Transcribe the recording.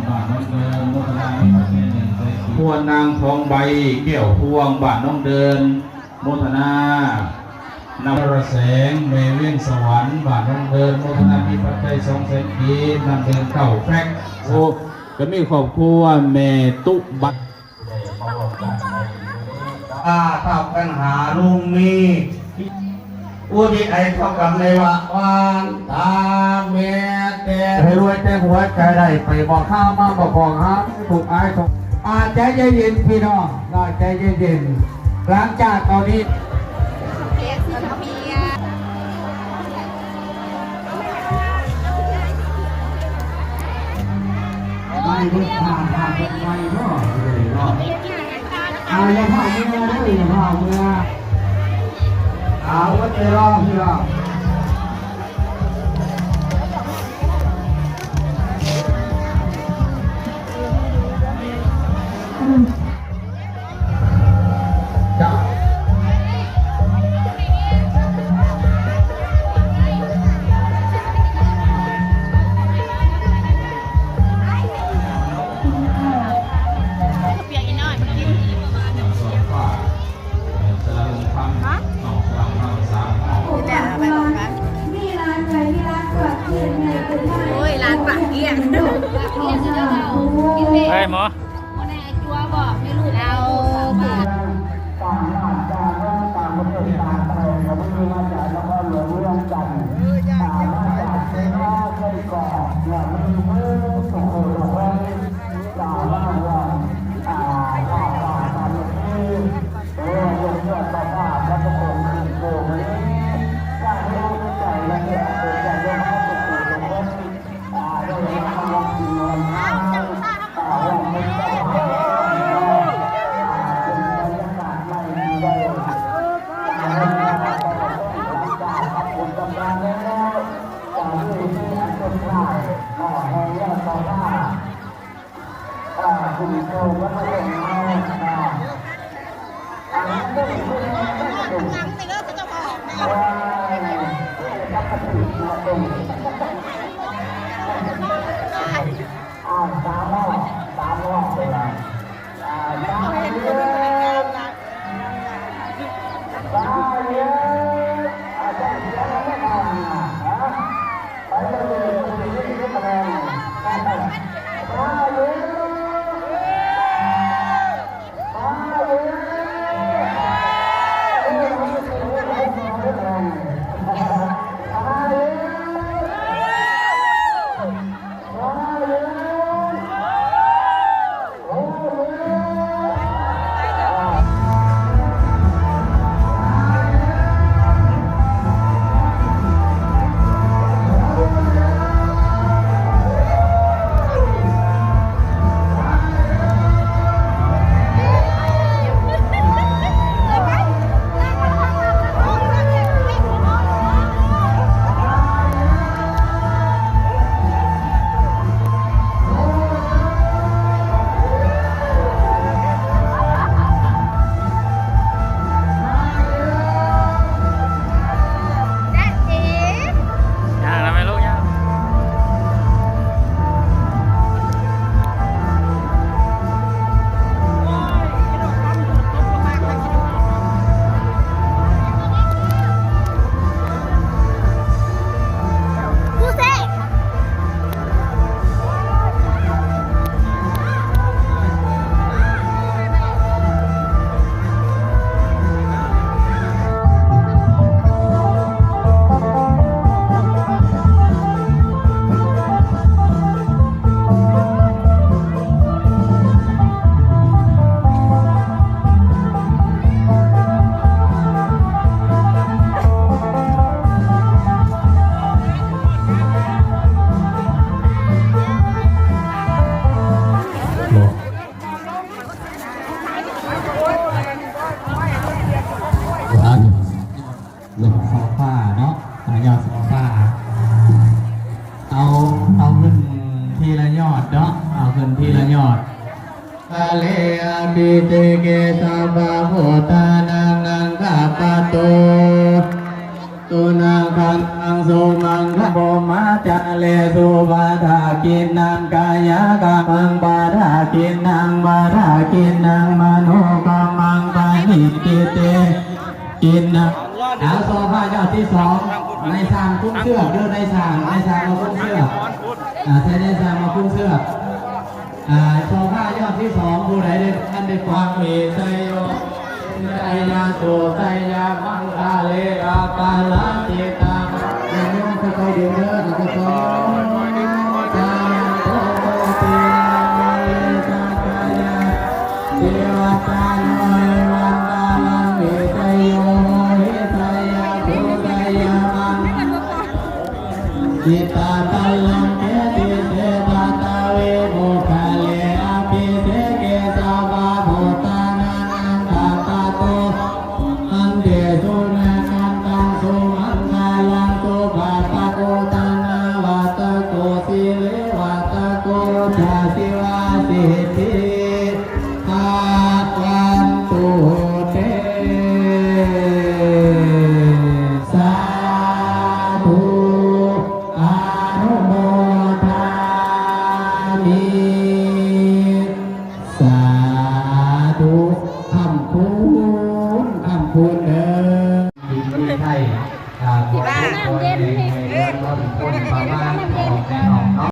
ບ້ານໜອງເດີນ ໂມທະນານຳພັດເປັນໜຶ່ງແສນກີບ. ຄອບຄົວນາງທອງໃບ ແກ້ວພວງ ບ້ານໜອງເດີນ ໂມທະນານຳ. ວະລະແສງ ແມ່ວຽງສະຫວັນ ບ້ານໜອງເດີນ ໂມທະນາມີປັດໄຈສອງແສນກີບ ນ້ຳດື່ມເກົ້າແພັກ. ໂອ້ ກໍມີຄອບຄົວແມ່ຕຸບັດ ອາ ເທົ່າກັນຫາລຸງມີ ອຸທິດໃຫ້ເທົ່າກັບໃນວະວານ ຕາແມ່ແຕ່ ໃຫ້ລວຍແຕ່ຫົວໃຈໄດ້ໄປບອກເຮົາ ມາບອກເຮົາ ທຸກອາຍທຸກ ອາ ໃຈເຢັນໆ ພີ່ນ້ອງເນາະ ໃຈເຢັນໆ ຫຼັງຈາກຕອນນີ້ ໄປເບິ່ງ ພາ ພາເບິ່ງໄປເນາະ ເນາະ. ອ່າ ຢ່າພາເມືອເດີ ຢ່າພາເມືອ. ເອົາ ເອົາ ເອົາ ເອົາ. ໂອ້ຍ ລ້ານປາກກ້ຽງ. ເອີຍ ໝໍ. ເນາະ ຢອດຊອຟາເນາະ ອ່າ ຢອດຊອຟາ ເອົາ ເອົາຂຶ້ນທີລະຢອດເນາະ ເອົາຂຶ້ນທີລະຢອດ. ກາເລ ອະພິເສເກ ສັບພະໂພຕານັງ ອັງຄະປະໂຕ ສຸນັກຂັດຕັງສຸມັງຄະ ພົມມະຈາເລສຸ ປະດາກິນນັງກາຍະກຳມັງ ປະດາກິນນັງວະດາກິນນັງມະໂນກຳມັງ ປະນິທິເຕກິນນັງ. ອາ ຊອພະຍອດທີສອງ ນາຍຊ່າງຄຸມເຊືອກເດີ ນາຍຊ່າງ ນາຍຊ່າງມາຄຸມເຊືອກ ອາ ໃຊ້ນາຍຊ່າງມາຄຸມເຊືອກ. ອາ ຊອພະຍອດທີສອງ ຜູ້ໃດໄດ້ ທ່ານໄດ້ຟັງ ເມໄຊໂຍ ໄຊຍະໂສ ໄຊຍະມັງຄະເລ ອາປາລາຈິຕັງ ຍາດໂຍມຄ່ອຍໆ ເດີນເດີ ຄ່ອຍໆ ສາທຸ ຕິລະມະເລ ສັກກາຍະ ເທວະຕາໂນ ເອວັງຕາລັງ ເມໄຊໂຍ ໂຫຫິ ໄຊຍະໂສ ໄຊຍະມັງ ຈິດຕາຕັນລັງເກຕິເສ ປັດຕະເວ ໂມກຄະເລ ອະພິເສເກ ສັບບະພຸດທານັງ ອັກຂະຕະໂຕ ອັນເຕ ສຸນັກຂັດຕັງ ສຸມັງຄະລັງ ສຸປາພະໂກ ທະນາວັດຕະໂກ ສິລິວັດຕະໂກ ໂພຊະຊີວະສິດທິ ພະວັນຕຸເຕ ສາທຸ ອະນຸໂມທາມິ ສາທຸ ຄ້ຳຄູນ ຄ້ຳຄູນເດີ ທີ່ມີໄທ ອ່າ ຂໍບຸນຂໍແຮງໃຫ້ເຮືອນຄົນປະມານອອກແມ່ອອກ